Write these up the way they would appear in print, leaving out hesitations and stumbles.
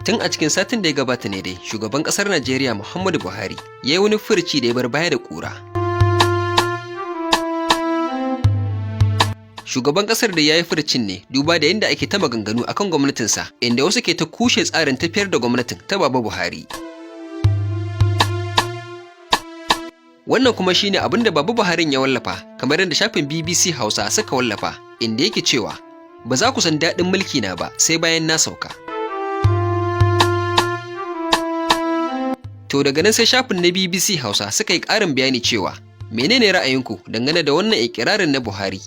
Tun a cikin satin da ya gabata ne dai shugaban ƙasar Najeriya Muhammadu Buhari ya yi wani furuci da ya bar baya da ƙura. Shugaban ƙasar da ya yi furucin ne duba da yadda ake ta maganganu akan gwamnatinsa, inda wasu ke ta kushe tsarin tafiyar da gwamnatin ta Baba Buhari. Wannan kuma shine abin da Baba Buharin ya wallafa, kamar yadda shafin BBC Hausa suka wallafa, inda yake cewa ba za ku san daɗin mulki na ba sai bayan na sauka. To daga nan sai shafin na BBC Hausa suka yi ƙarin bayani cewa menene ra'ayinku dangane da wannan ikirarin na Buhari?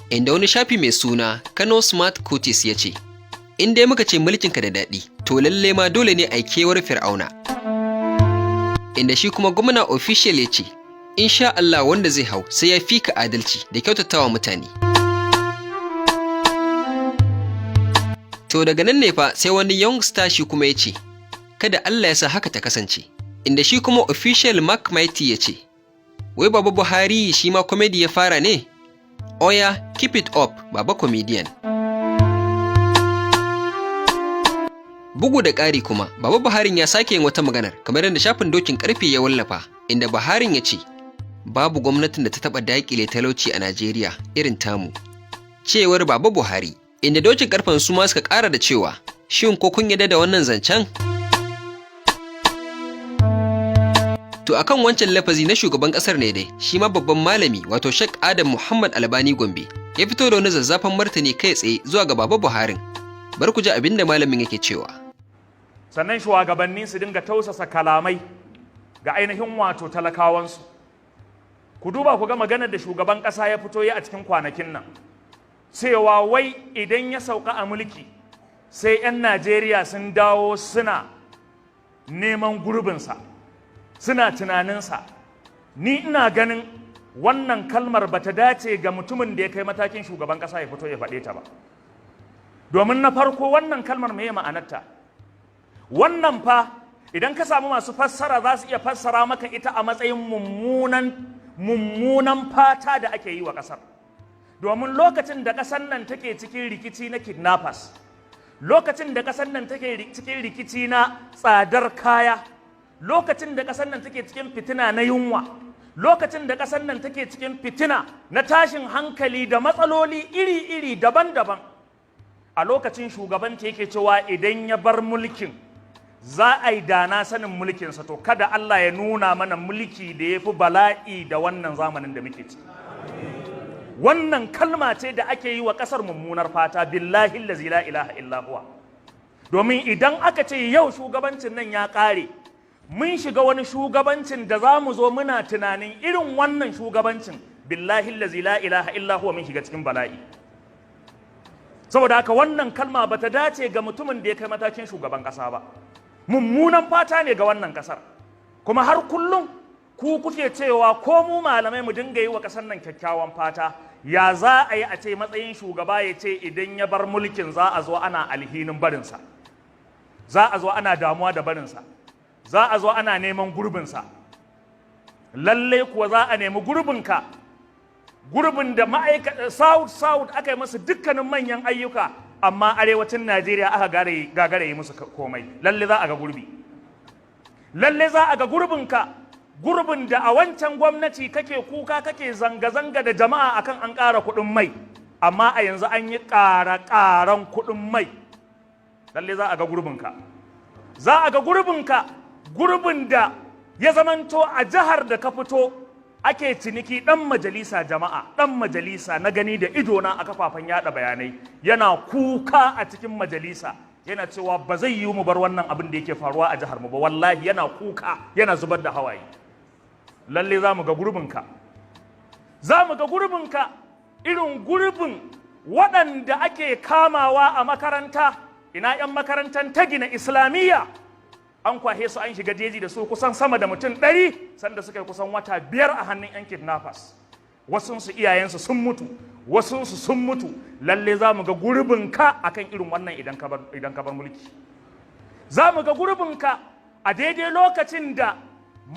Inda wani shafi mai suna Kano Smart Cuties ya ce, in dai muka ce mulkinka da daɗi, to lalle ma dole ne a kewar Fir'auna. Inda shi kuma gwamna official ya ce, insha Allah wanda zai hau sai ya fi ka adalci da kyautatawa mutane. To daga nan ne fa sai wani young star shi kuma ya ce, kada Allah ya sa haka ta kasance. Inda shi kuma official Mark Mighty ya ce, wai Baba Buhari shi ma comedy ya fara ne? Oya, keep it up, Baba comedian. Bugu da ƙari kuma, Baba Buharin ya sake yin wata maganar kamar yadda shafin Dokin Ƙarfe ya wallafa, inda Buharin ya ce, babu gwamnatin da ta taɓa daƙile talauci a Najeriya irin tamu. Cewar Baba Buhari, inda Dokin Ƙarfen su ma suka ƙara da cewa, shin ko kun yarda da wannan zancen? To akan wancan lafazi na shugaban kasar ne dai, shi ma babban malami wato Sheikh Adam Muhammad Albani Gombe ya fito da wani zazzafan martani kai tsaye zuwa ga Baba Buharin. Bar ku ji abin da malamin yake cewa. Sannan shugabanni su dinga tausasa kalamai ga ainihin wato talakawansu. Ku duba ku ga maganar da shugaban ƙasa ya fito ya a cikin kwanakin nan, cewa wai idan ya sauka a mulki sai 'yan Najeriya sun dawo suna neman gurbinsa, suna tunaninsa. Ni ina ganin wannan kalmar bata dace ga mutumin da ya kai matakin shugaban ƙasa ya fito ya faɗe ta ba. Domin na farko, wannan kalmar meye ma'anarta? Wannan fa idan ka samu masu fassara za su iya fassara maka ita a matsayin mummunan mummunan fata da ake yi wa ƙasar. Domin lokacin da ƙasar nan take cikin rikici na kidnappers, lokacin da ƙasar nan take cikin rikici na tsadar kaya, lokacin da ƙasar nan take cikin fitina na yunwa, lokacin da ƙasar nan take cikin fitina na tashin hankali da matsaloli iri-iri daban-daban, a lokacin shugabanta yake cewa idan ya bar mulkin za a yi dana sanin mulkinsa. To kada Allah ya nuna mana mulki da ya fi bala'i da wannan zamanin da muke ciki. Wannan kalma ce da ake yi wa ƙasar mummunar fata, billahi allazi la ilaha illa huwa. Domin idan aka ce yau shugabancin nan ya ƙare, mun shiga wani shugabancin da za mu zo muna tunanin irin wannan shugabancin, billahi allazi la ilaha illa huwa mun shiga cikin bala'i. Saboda haka wannan kalma bata dace ga mutumin da ya kai matakin shugaban ƙasa ba. Mummunan fata ne ga wannan ƙasar. Kuma har kullum ku kuke cewa ko mu malamai mu dinga yi wa ƙasar nan kyakkyawan fata. Ya za a yi a ce matsayin shugaba ya ce idan ya bar mulkin za a zo ana alhinin barinsa, za a zo ana damuwa da barinsa, za a zo ana neman gurbinsa? Lalle kuwa za a nemi gurbinka, gurbin da ma'aikata South South aka yi musu dukkanin manyan ayyuka, amma arewacin Najeriya aka gagare yi musu komai. Lalle za a ga gurbi, lalle za a ga gurbinka, gurbin da a wancan gwamnati kake kuka, kake zanga-zanga da jama'a akan an ƙara kuɗin mai, amma a yanzu an yi ƙara-ƙaran kuɗin mai. Lalle za a ga gurbinka, za a ga gurbinka, gurbin da ya zamanto a jihar da ka fito ake ciniki ɗan majalisa. Jama'a, ɗan majalisa na gani da idona a kafafen yada bayanai yana kuka a cikin majalisa, yana cewa ba zai yi mu bar wannan abin da yake faruwa a jihar mu ba. Wallahi yana kuka, yana zubar da hawaye. Lalle za mu ga gurbinka, za mu ga gurbinka, irin gurbin waɗanda ake kamawa a makaranta. Ina 'yan makarantar ta gina Islamiyya, an kwahe su an shiga jeji da su, kusan sama da mutum 100, sanda suka yi kusan wata 5 a hannun 'yan kidnappers. Wasunsu iyayensu sun mutu, wasunsu sun mutu. Lalle za mu ga gurbinka akan irin wannan idan ka bar mulki. Za mu ga gurbinka a daidai lokacin da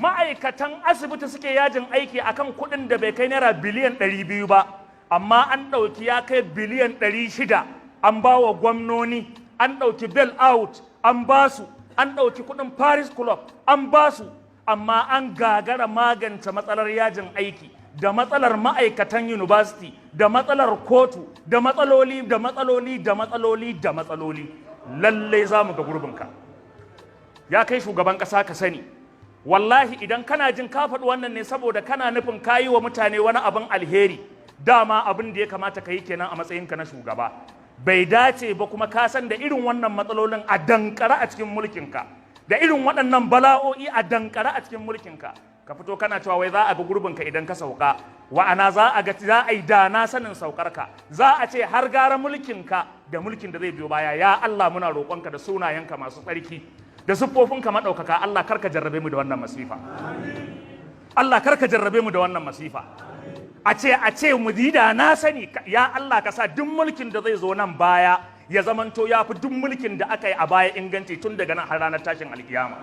ma'aikatan asibiti suke yajin aiki akan kuɗin da bai kai naira biliyan 200 ba, amma an ɗauki ya kai biliyan 600 an ba wa gwamnoni, an ɗauki bail out. an ba su, an ɗauki kuɗin Paris Club an ba su, amma an gagara magance matsalar yajin aiki da matsalar ma'aikatan university da matsalar kotu da matsaloli da matsaloli da matsaloli da matsaloli. Lallai za mu ga gurbinka. Ya kai shugaban ƙasa, ka sani, wallahi idan kana jin ka faɗi wannan ne saboda kana nufin ka yi wa mutane wani abin alheri, dama abin da ya kamata ka yi kenan a matsayinka na shugaba. Bai dace ba kuma ka san da irin wannan matsalolin a dankare a cikin mulkinka, da irin waɗannan bala'o'i a dankare a cikin mulkinka, ka fito kana cewa wai za a ga gurbinka idan ka sauka. Wa'ana za a ga, za a yi da na sanin saukarka, za a ce har gara mulkinka da mulkin da zai biyo baya. Ya Allah, muna roƙonka da sunayenka masu tsarki da siffofinka maɗaukaka, Allah, karka jarrabe mu da wannan masifa. Allah, karka jarrabe mu da wannan masifa, a ce mu yi da na sani. Ya Allah, ka sa duk mulkin da zai zo nan baya ya zamanto ya fi duk mulkin da aka yi a baya inganci, tun daga nan har ranar tashin alkiyama.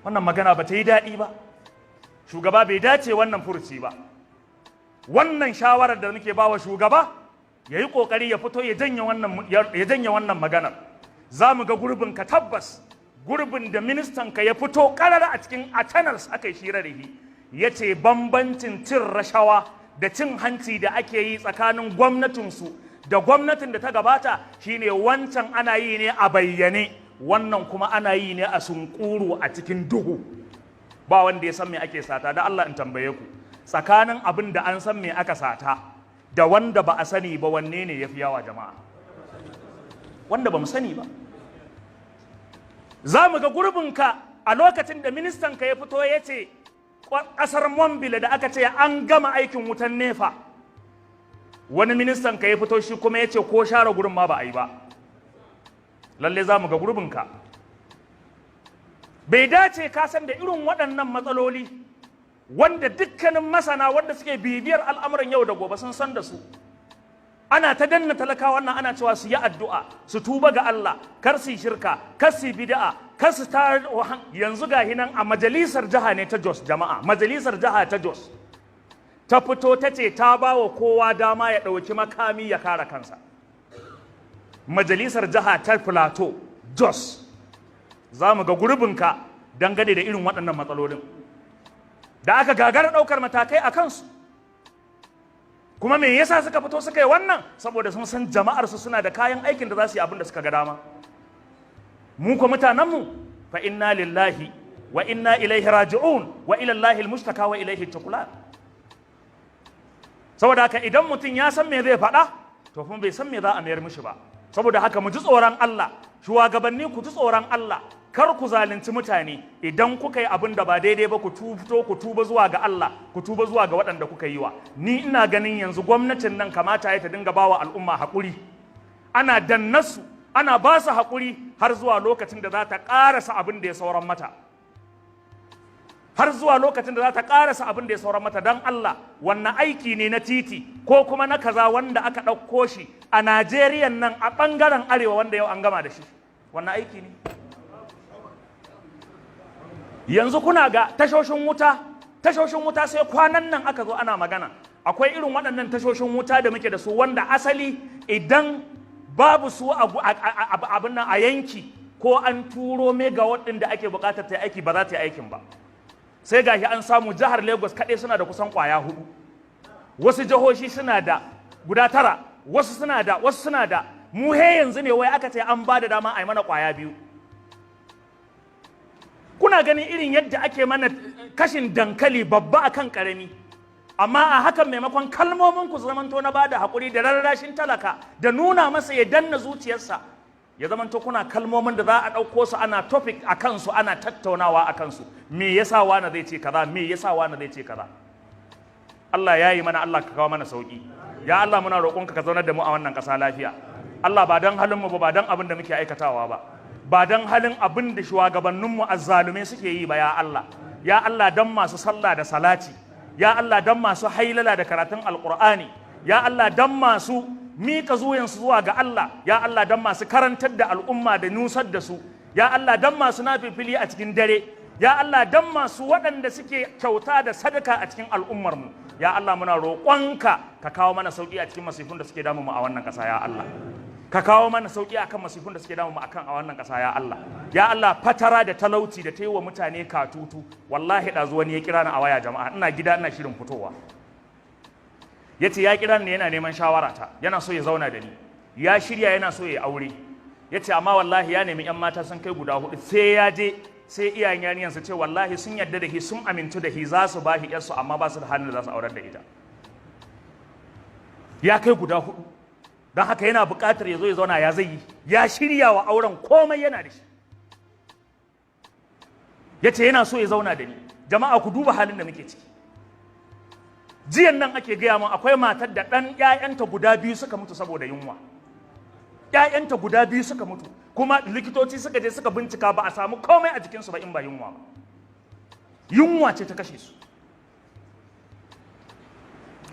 Wannan magana ba ta yi daɗi ba. Shugaba, bai dace wannan furuci ba. Wannan shawarar da muke bawa shugaba, ya yi ƙoƙari ya fito ya janye wannan maganar. Za mu ga gurbin ka tabbas, gurbin da ministan ka ya fito ƙarara a cikin a channels aka yi shira da shi, ya ce bambancin cin rashawa da cin hanci da ake yi tsakanin gwamnatinsu da gwamnatin da ta gabata shine wancan ana yi ne a bayyane, wannan kuma ana yi ne a sunkuru, a cikin duhu, ba wanda ya san me ake sata. Da Allah in tambaye ku, tsakanin abin da an san me aka sata da wanda ba a sani ba, wanne ne ya fi yawa, jama'a? Wanda ba mu sani ba. Za mu ga gurbinka a lokacin da ministanka ya fito ya ce ƙasar Mambila da aka ce an gama aikin wutan NEPA, wani ministan ka ya fito shi kuma ya ce ko share gurin ma ba a yi ba. Lalle za mu ga gurbinka. Bai dace ka san da irin waɗannan matsaloli, wanda dukkanin masana wanda suke bibiyar al'amuran yau da gobe sun san da su, ana ta danna talakawa nan, ana cewa su yi addu'a, su tuba ga Allah, kar su yi shirka, kar su yi bid'a, kar su ta. Yanzu ga nan a majalisar jiha ne ta Jos, jama'a, majalisar jiha ta Jos ta fito ta ce ta ba wa kowa dama ya ɗauki makami ya kare kansa. Majalisar jiha ta Plateau, Jos. Za mu ga gurbinka dangane da irin waɗannan matsalolin da aka gagara ɗaukar matakai a kansu. Kuma me yasa suka fito suka yi wannan? Saboda sun san jama'ar su suna da kayan aikin da za su yi abin da suka ga dama. Mu ko mutanenmu, fa inna lillahi wa inna ilaihi raji'un, wa ila Allahil mushtaka wa ilaihi tukulan. Saboda haka idan mutum ya san me zai faɗa, to kuma bai san me za a mayar mishi ba. Saboda haka mu ji tsoron Allah. Shugabanni, ku ji tsoron Allah, kar ku zalunci mutane. Idan kuka yi abin da ba daidai ba, ku fito ku tuba zuwa ga Allah, ku tuba zuwa ga waɗanda kuka yi wa. Ni ina ganin yanzu gwamnatin nan kamata ya ta dinga bawa al'umma haƙuri, ana dannasu, ana ba su haƙuri har zuwa lokacin da za ta ƙarasa abin da ya sauran mata, har zuwa lokacin da za ta ƙarasa abin da ya sauran mata. Don Allah, wannan aiki ne na titi ko kuma na kaza wanda aka ɗauko shi a Najeriya nan a ɓangaren arewa wanda yau an gama da shi? Wannan aiki ne? Yanzu kuna ga tashoshin wuta, tashoshin wuta, sai kwanan nan aka zo ana magana. Akwai irin waɗannan tashoshin wuta da muke da su wanda asali idan babu su abin nan a yanki, ko an turo megawatt ɗin da ake buƙatar ta yi aiki, ba za ta yi aikin ba. Sai gashi an samu jihar Lagos kaɗai suna da kusan ƙwaya hudu, wasu jihohi suna da guda tara, wasu suna da, wasu suna da. Mu he yanzu ne wai aka ce an ba da dama a yi mana ƙwaya biyu. Kuna ganin irin yadda ake mana kashin dankali babba akan ƙarami. Amma a hakan, maimakon kalmomin ku zamanto na bada haƙuri da rarrashin talaka da nuna masa ya danna zuciyarsa, ya zamanto kuna kalmomin da za a ɗauko su ana topic a kansu, ana tattaunawa a kansu: me yasa wani zai ce kaza? Me yasa wani zai ce kaza? Allah ya yi mana, Allah ka kawo mana sauki. Ya Allah, muna roƙonka ka zaunar da mu a wannan ƙasa lafiya. Allah, ba don halin mu ba, ba don abin da muke aikatawa ba, ba don halin abin da shugabanninmu azzalumai suke yi ba, ya Allah. Ya Allah, don masu sallah da salati, ya Allah, don masu hailala da karatun Alƙur'ani, ya Allah, don masu miƙa zuwansu zuwa ga Allah, ya Allah, don masu karantar da al'umma da nusar da su, ya Allah, don masu nafilfili a cikin dare, ya Allah, don masu waɗanda suke kyauta da sadaka a cikin al'ummarmu, ya Allah, muna roƙonka ka kawo mana sauƙi a cikin masifun da suke damu mu a wannan ƙasa, ya Allah. Ka kawo mana sauki akan masifun da suke damu mu akan a wannan ƙasa, ya Allah. Ya Allah, fatara da talauci da ta yi wa mutane katutu. Wallahi ɗazu wani ya kira ni a waya, jama'a, ina gida ina shirin fitowa. Ya ce ya kira ni yana neman shawara ta, yana so ya zauna da ni, ya shirya, yana so ya yi aure. Ya ce amma wallahi ya nemi 'yan mata sun kai guda hudu, sai ya je sai iyayen yarinyar su ce wallahi sun yarda da shi, sun amintu da shi, za su ba shi yarsu, amma ba su da halin da za su aurar da ita. Ya kai guda hudu. Don haka yana buƙatar ya zo ya zauna. Ya zai yi? Ya shirya wa auren, komai yana da shi. Ya ce yana so ya zauna da ni. Jama'a, ku duba halin da muke ciki. Jiyan nan ake gaya min akwai matar da ɗan ‘ya'yanta guda biyu suka mutu saboda yunwa. ‘Ya'yanta guda biyu suka mutu, kuma likitoci suka je suka bincika, ba a samu komai a jikinsu ba in ba yunwa ba. Yunwa ce ta kashe su.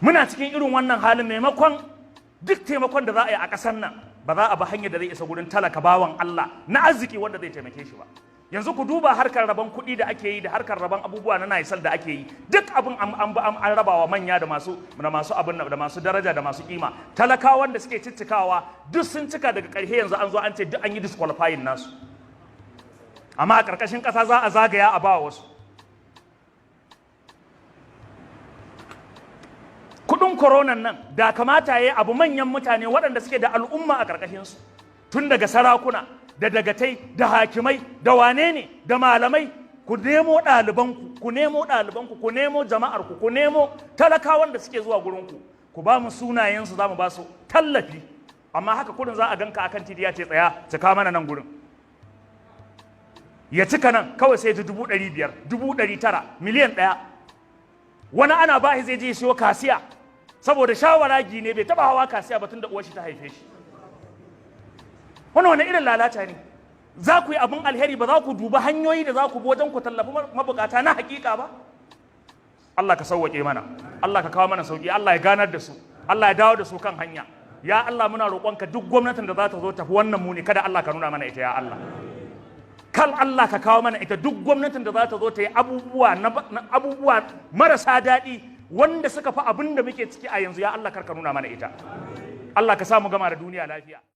Muna cikin irin wannan halin. Maimakon duk taimakon da za a yi a ƙasar nan, ba za a ba hanyar da zai isa gurin talaka bawan Allah na arziki wanda zai taimake shi ba. Yanzu ku duba harkar rabon kuɗi da ake yi da harkar rabon abubuwa na NIRSAL da ake yi. Duk abin an rabawa manya da masu abin da masu daraja da masu kima. Talakawan da suke ciccikawa duk sun cika. Daga ƙarshe yanzu an zo an ce duk an yi disqualifying nasu, amma a ƙarƙashin ƙasa za a zagaya a ba wasu. Kudin koronan nan da kamata ya yi abu manyan mutane waɗanda suke da al'umma a ƙarƙashinsu, tun daga sarakuna da dagatai da hakimai da wane ne da malamai, ku nemo ɗalibanku, ku nemo ɗalibanku, ku nemo jama'arku, ku nemo talakawan da suke zuwa gurinku, ku ba mu sunayensu, za mu ba su tallafi. Amma haka kudin za a ganka akan titi, ya ce tsaya, cika mana nan gurin. Ya cika nan kawai sai ji 500,000, 900,000, 1,000,000. Wani ana ba shi zai je siyo kasiya, saboda shawaragi ne, bai taba hawa kasiya ba tun da uwar shi ta haife shi. Wani irin lalata ne? Za ku yi abin alheri, ba za ku duba hanyoyi da za ku bi wajen ku tallafi mabukata na hakika ba. Allah ka sauwaƙe mana, Allah ka kawo mana sauƙi, Allah ya ganar da su, Allah ya dawo da su kan hanya. Ya Allah, muna roƙonka, duk gwamnatin da za ta zo tafi wannan muni, kada Allah ka nuna mana ita. Ya Allah, kal Allah ka kawo mana ita. Duk gwamnatin da za ta zo ta yi abubuwa na abubuwa marasa daɗi wanda suka fi abin da muke ciki a yanzu, ya Allah, kar ka nuna mana ita. Allah ka sa mu gama da duniya lafiya.